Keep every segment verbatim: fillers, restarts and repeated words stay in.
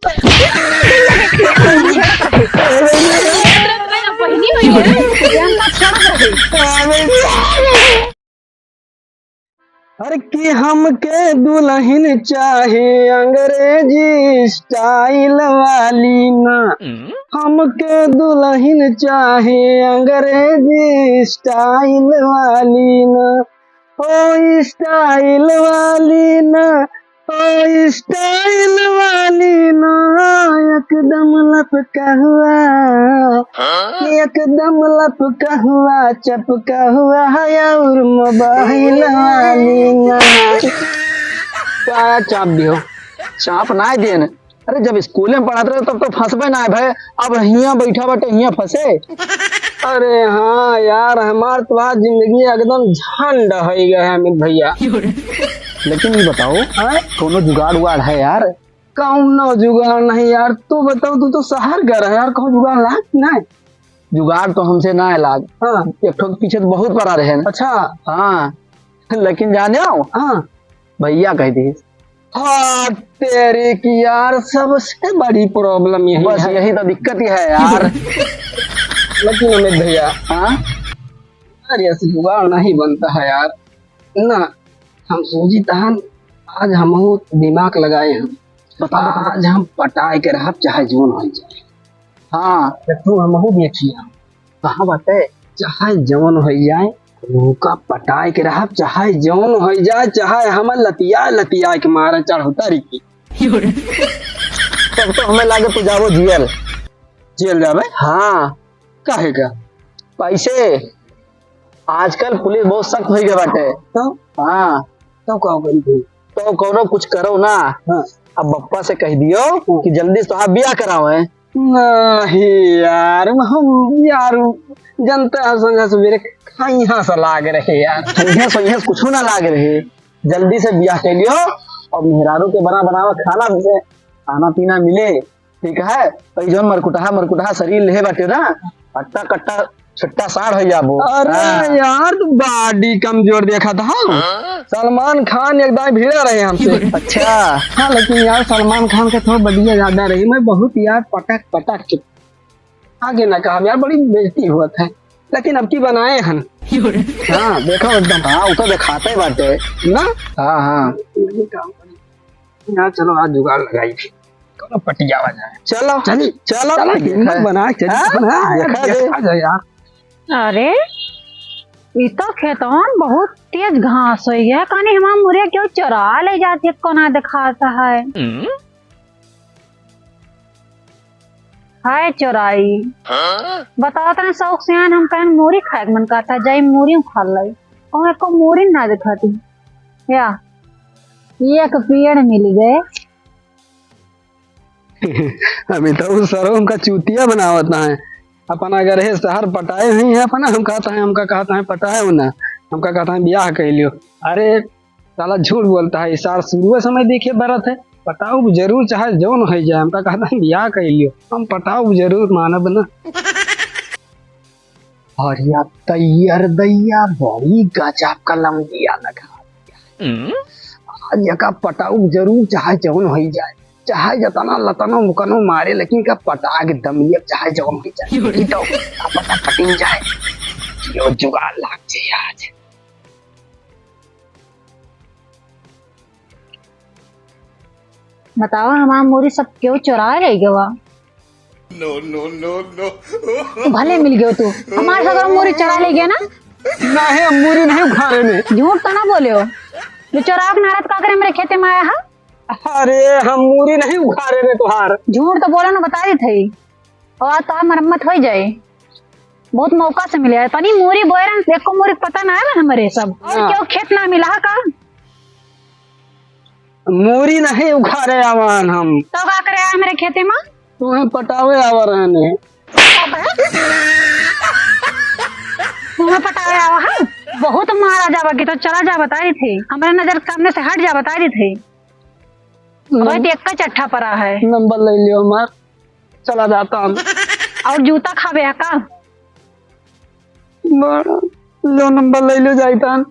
हर कि हमके दुलहिन चाहे अंग्रेजी स्टाइल वाली ना, हमके दुलहिन चाहे अंग्रेजी स्टाइल वाली ना, ओ स्टाइल वाली ना, ओ स्टाइल वाली ना, एकदम लपका हुआ, एकदम लपका हुआ, चपका हुआ है और मोबाइल वाली ना। का चाप दियो? चाप ना देन। अरे, जब स्कूल में पढ़त रहे तब तो फंसबे ना है भाई, अब हियां बैठा बाटे, हियां फंसे। अरे हाँ यार, हमार तो आज जिंदगी एकदम झंड हो गया है अमित भैया। लेकिन ये बताओ, हाँ? कोनो जुगाड़ उगाड़ है यार? कौनो जुगाड़ नहीं यार, तू बताओ, तू तो शहर गया रहे यार, कौन जुगाड़ लाग कि नहीं? जुगाड़ तो हमसे ना है लाग। हाँ। एक ठो के पीछे तो बहुत पड़ा रहे हैं। अच्छा। हाँ, लेकिन जाने हो? हाँ। भैया कह दी। हाँ, तेरे की यार, सबसे बड़ी प्रॉब्लम यही बस है। यही तो दिक्कत ही है यार। लेकिन अमित भैया, हाँ? यार, ऐसे जुगाड़ नहीं बनता है यार। ना, हम सोची तहन, आज हम दिमाग लगाए हैं। बताओ, बताओ। आज हम पटाए के रहब, चाहे जौन हो जाए। हाँ। तो तू हमहू देखिए, हम कहाँ बाटे, चाहे जौन हो जाए, उनका पटाए के रहब, चाहे जौन हो जाए, चाहे हम लतिया लतिया के मारे चढ़ उतरी की। तब तो हमें लागे तू जाबो जेल। जेल जाबे? हाँ। काहे का? पैसे। आजकल पुलिस बहुत सख्त हो गया बाटे। तो? हाँ। तो का करी तू? तो कौनो कुछ करो ना। हाँ। अब बप्पा से कह दियो हाँ। कि जल्दी से तोहार बियाह करावे। नहीं यार, हम यार जनता है, संझा सवेरे कहाँ से लाग रहे यार। संझा संझा कुछ ना लाग रहे, जल्दी से बियाह कर लियो और मेहरारू के बना बनावा खाना, खाना पीना मिले। ठीक है, तो ई जौन मरकुटहा, मरकुटहा शरीर लेहे बाटे ना, अट्टा कट्टा छट्टा साढ़ हो जाबो। अरे हाँ। यार, तू बॉडी कमजोर देखा था। हाँ? सलमान खान एक दाई भिड़ा रहे हमसे। अच्छा। हाँ, लेकिन यार, सलमान खान के थोड़ा बढ़िया ज्यादा रही। मैं बहुत यार पटक पटक के आगे ना कहा यार, बड़ी बेइज्जती हुआ था, लेकिन अब की बनाए हन। हाँ, देखो एकदम। हाँ, वो तो दिखाते बाटे। ना? हाँ, हाँ। ये काम करी। यार, चलो, आज जुगाड़ लगाई थी। कौनो पटियावा जाए। चलो, चली, चलो, चलो, देखा हिम्मत है। बना, चली, हाँ? चलो, हाँ, देखा दे। देखा जाए यार। अरे, ई तो खेतवन बहुत तेज घास होइ गया, कानी हमार मुरिया क्यों चोरा ले जाती है, कोना दिखाता है। हम्म? हाय चोराई। हाँ? बताओ तने शौक से आन हम कहन मूरी खाए के मन करता, जाई मूरी उखाड़ लाई। कहूँ एको मूरी ना दिखाती। या, ये एक पेड़ मिल गए। अभी तो उस सरऊ हमका चूतिया बनावत है। अपन अगर हे शहर पटाए हुई है अपना, हम कहता है, हमका कहता है पटाए हो ना, हमका कहता है ब्याह कर लियो। अरे, साला झूठ बोलता है, ई सार शुरुए से मैं देखे बरत है। पटाऊ जरूर चाहे जौन होइ जाए, हमका कहता है बियाह कर लियो, हम पटाऊ जरूर मानब ना। अरे तैयार दैया, बड़ी गजब का लौंडिया लगा। हम्म? आज एका पटाऊ जरूर चाहे जौन होइ जाए, चाहे जतना लतनो मुकनो मारे, लेकिन का पटा के दम लिया, चाहे जौन होइ जाए। ई तो का पता पटिन जाए, यो जुगाड़ लाग जाए आज। बताओ, हमार मूरी सब क्यों चुरा ले गवा? No, no, no, no। भले मिल गयो तू, हमार सगरो मूरी चुरा ले गया ना? नहीं, हम मूरी नहीं उखाड़े ने। झूठ तो ना बोले हो, जो चुरा के नारद का करे मेरे खेते में आया है? अरे, हम मूरी नहीं उखाड़े ने तुहार। झूठ तो बोलो ना, बता दी थी। और आज तो मरम्मत हो जाए। बहुत मौका से मिले है। तनी मूरी बोए रहन, एको मूरी के पता ना है हमरे सब। और हाँ। क्यों खेत ना मिला है का? मूरी नहीं उखाड़े आवन हम। तो का करे आए हमरे खेते में? तुम्हें पटावे आवा रहने। तुम्हें पटावे आवा है? बहुत मारा जावा कि तो चला जा बताई थी। हमरे नजर के सामने से हट जा बताई थी। नम-, भाई, देख का चट्ठा पड़ा है। नंबर ले लियो हमार। चला जाता हम। और जूता खावे है का? बड़ा, लो नंबर ले लो जाइतान।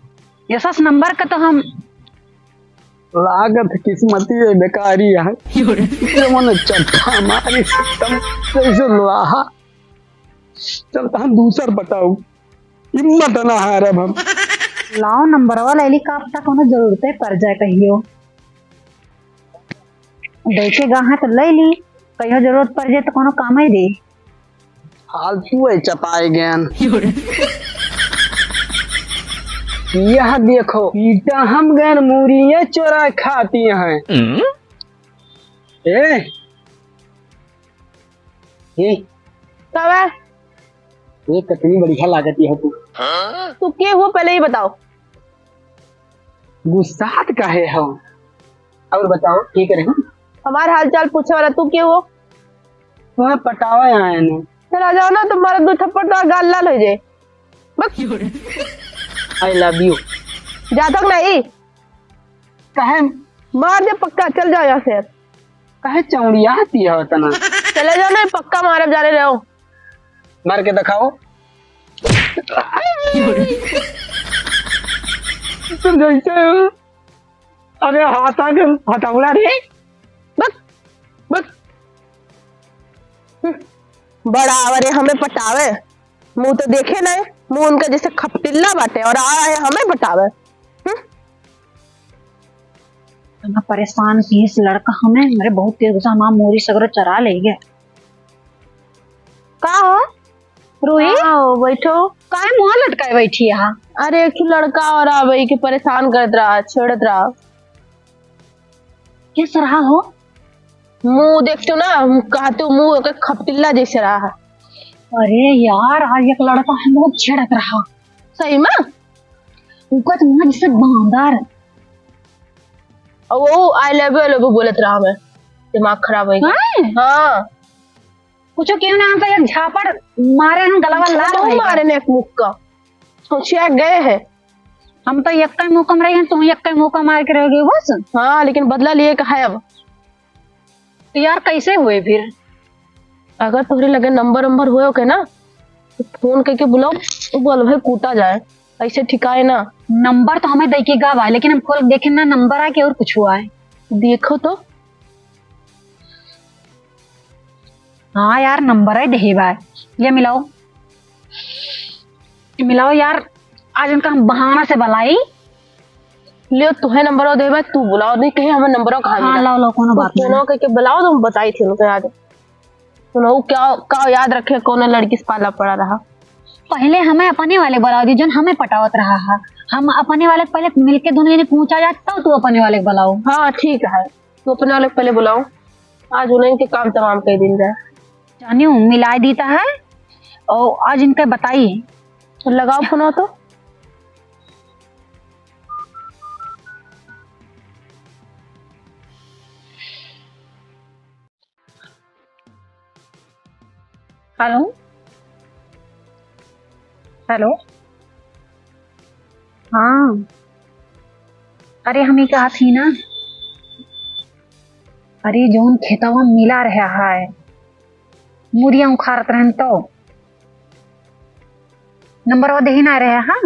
यशस नंबर का तो हम लागत किस्मती है बेकारी है। जवन चट्टा मारी तब कैसे लोहा। चलता हम दूसर पटाऊ। हिम्मत ना हारब हम। लाओ नंबरवा ले ली, का पता कोनो जरूरते पड़ जाए कहियो। देखे गा है तो ले ली, कहियो जरूरत पड़ जाए तो कोनो काम ही दे। फालतू है चपाए गैन। यह देखो, पीटा हम गैन, मूरिये चोरा खाती हैं। ए, ए, का बा? ये कितनी बढ़िया लागत है तू। तू के हो, पहले ही बताओ। गुस्सात काहे हो? और बताओ, के करे हो? हमार हाल चाल पूछे वाला तू के हो? तुम्हें पटावा आए ना। चला जाओ ना, तुम्हारा दो थप्पड़ तो गाल लाल हो जाए। बस। I love you। जा तक नहीं। काहे? मार दे पक्का, चल जाओ यहाँ से। काहे चौड़ियाती हो तना? चले जाओ ना, पक्का मारब, जाने रहो। मार के दिखाओ। तुम जैसे हो। अरे हाथा के हथौड़ा रे। बस, बस। हम्म, बड़ा आवा रे हमें पटावे। मुँह तो देखे नहीं, मुँह उनका जैसे खपटिल्ला बाटे और आ रहे हमें पटावे। हम्म। इतना परेशान किहिस लड़का हमें, मेरे बहुत तेज गुस्सा, हमार मूरी सगरो चरा ले गए। का हो रूही? आओ, बैठो। काहे मुँह लटकाए बैठी है? अरे, एक ठो लड़का और आवे के परेशान करत रहा, छेड़त रहा। कैसे रहा हो? मुँह देखते हो ना, हम कहते हो, मुँह ओकर खपटिल्ला जैसे रहा है। अरे यार, आज एक लड़का हम लोग छेड़त रहा। सही में? उका तो मुँह जैसे बांदर। और वो I love you, I love you बोलत रहा हमें। दिमाग खराब हो गया। हाँ? हाँ। कुछ क्यों ना, हम तो एक झापड़ मारे हैं, गलावा लाल हो गया। मारे ने एक मुक्का। सोचिया गए हैं। हम तो एक ही मुक्का में रहे हैं, तुम एक ही मुक्का मार के रह गए बस। हाँ, लेकिन बदला लिए का है अब। तो यार, कैसे हुए फिर? अगर तोहरे लगे नंबर वंबर हुए ओके ना, तो फोन करके बुलाओ, तो बोल भाई कूटा जाए, ऐसे ठिकाए ना। नंबर तो हमें दे के गा बा, लेकिन हम खोल के देखे ना, नंबर आके और कुछ हुआ है। देखो तो। हाँ यार, नंबर है देहे बा, ये मिलाओ। मिलाओ यार, आज इनका हम बहाना से बुलाई। लियो, तुहे नंबर दे बा, तू बुलाओ, नहीं कहे हमें नंबर कहाँ हाँ, मिला? लाओ, लाओ, कोनो बात नहीं। फोन करके बुलाओ, तुम बताई थी उनके आज। सुनो, क्या, का याद रखे, कौन लड़की से पाला पड़ा रहा? पहले हमें अपने वाले बुलाओ दी, जोन हमें पटावत रहा है। हम अपने वाले पहले मिलके दोनों जने पहुंचा जाए, तब तू अपने वाले बुलाओ। हाँ, ठीक है, तू अपने वाले पहले बुलाओ, आज उन्हें के काम तमाम कर दिन जाए। जानियो, मिलाई दीता है और आज इनका बताई। तो लगाओ फोन तो। हेलो, हेलो। हाँ, अरे हम ये कहा थी ना, अरे जौन खेतवा मिला रहा है, मुरिया उखाड़त रहन तो नंबरवा देही ना रहे, हाँ?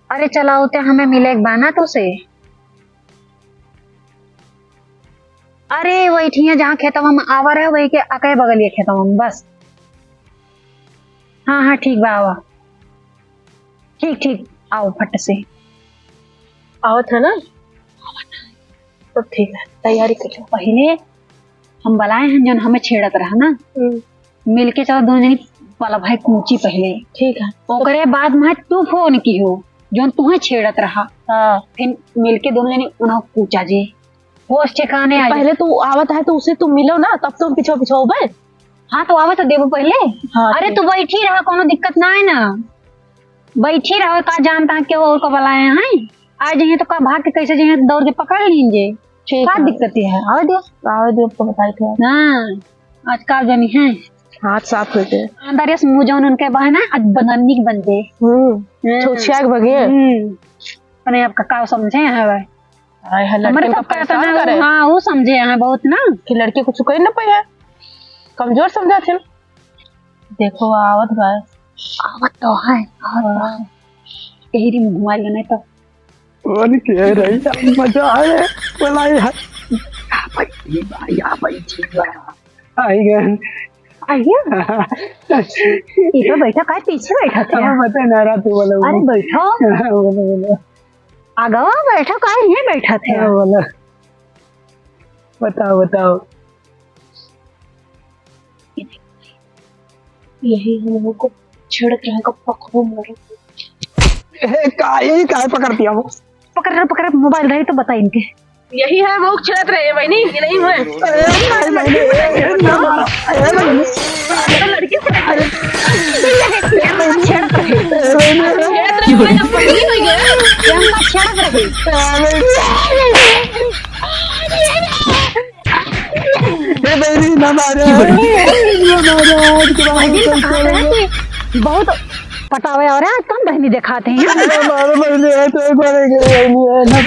अरे चलाओ ते हमें मिले एक बाना तो से। अरे वही ठिया जहाँ खेतवा में आवा रहे, वही के अके बगलिए खेतवा में बस। हाँ, हाँ, ठीक बा, आवा। ठीक, ठीक, आओ फट से। आवत है ना? सब ठीक है, तैयारी कर लो। पहले हम बुलाए हैं, जौन हमें छेड़त रहा ना। हम्म। मिलके चलो, दोनों जनी पला भाई कूची पहले। ठीक है। ओकरे बाद में तू फोन की हो, जौन तुहे छेड़त रहा। हाँ। फिर मिलके दोनों जनी उन्हें कूचा जे। होश ठिकाने आ जाए। पहले तू आवत है तो उसे तू मिलो ना, तब तो हम पीछे पीछे होबे। हाँ, तो आवत तो देबो पहले। हाँ, अरे, ठीक। तू बैठी रहा, कोनो दिक्कत ना है ना। बैठी रहो, का जानता है क्यों और को बुलाए हैं? आ जाइए तो का भाग के कैसे जाइए, दौड़ के पकड़ लीजिए। ठीक का है। दिक्कत है? आवे दो। आवे दो, आपको बताई थे। हाँ, आज का जनी है। हाथ साफ करके। अंदर से मुँह जौन उनके बा है ना, आज बनन्नी के बन दे। हम्म, हाँ। छोछिया के भगे। हम्म, अरे आपका का समझे हैं भाई? हाय, हाय, हमारे लड़कियन का सब कहता परेशान ना, करे। हाँ, वो समझे हैं बहुत ना। कि लड़की कुछ कह ना पाए, कमजोर समझा थे। देखो, आवत बा। आवत तो है, आवत तो है। यही री मुँह मारी नहीं तो। कौन कह रही है? मजा आए, बोला ये है। यहाँ बैठी बा, यहाँ बैठी बा। आई गए। आइए। ये तो बैठा, काय पीछे बैठा थे? हाँ, बता ना रहा तू, बोलो, अरे बोलो। बैठो। बोलो, बोलो। आगवा बैठो, काय नहीं बैठा थे? हाँ, बोलो। बताओ, बताओ। यही हम लोग को छिड़क रहे हैं, पकड़ो मारो। ए, का, ये काहे पकड़ती हो? पकड़ रहे, पकड़, मोबाइल रही तो बता इनके। यही है, वो छिड़क रहे हैं, बहनी, ये नहीं हुए। ए, भाई, भाई, ए, ए, ना मारो। ए, भाई। तो लड़की से छिड़क रहे। ए, भाई। ये तो भाई, अब बहनी हो गया। ये हमका छिड़क रहे। ए, भाई। ए बहनी, ना मारे। ना मारे, आज के बाद अजीब तो बात है कि बहुत पटावे और आज कम बहनी दिखाते हैं। ना मारे बहनी, आज तो एक बार एक बहनी है ना।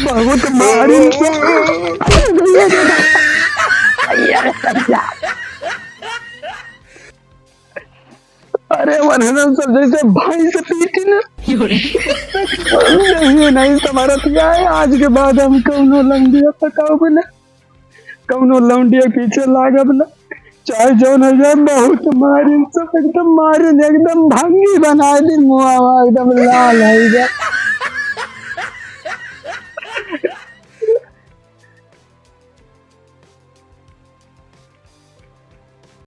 बहुत मारी। अरे, वनहन सब जैसे भैंस पीटी ना। नहीं, नहीं, तुम्हारा क्या है? आज के बाद हम कौनो लौंडिया पटाओ ना, कौनो लौंडिया पीछे लागब ना, चाहे जौन हो जाए। बहुत मारिन सब, एकदम मारिन, एकदम भंगी बना दी, मुआ एकदम लाल हो गया।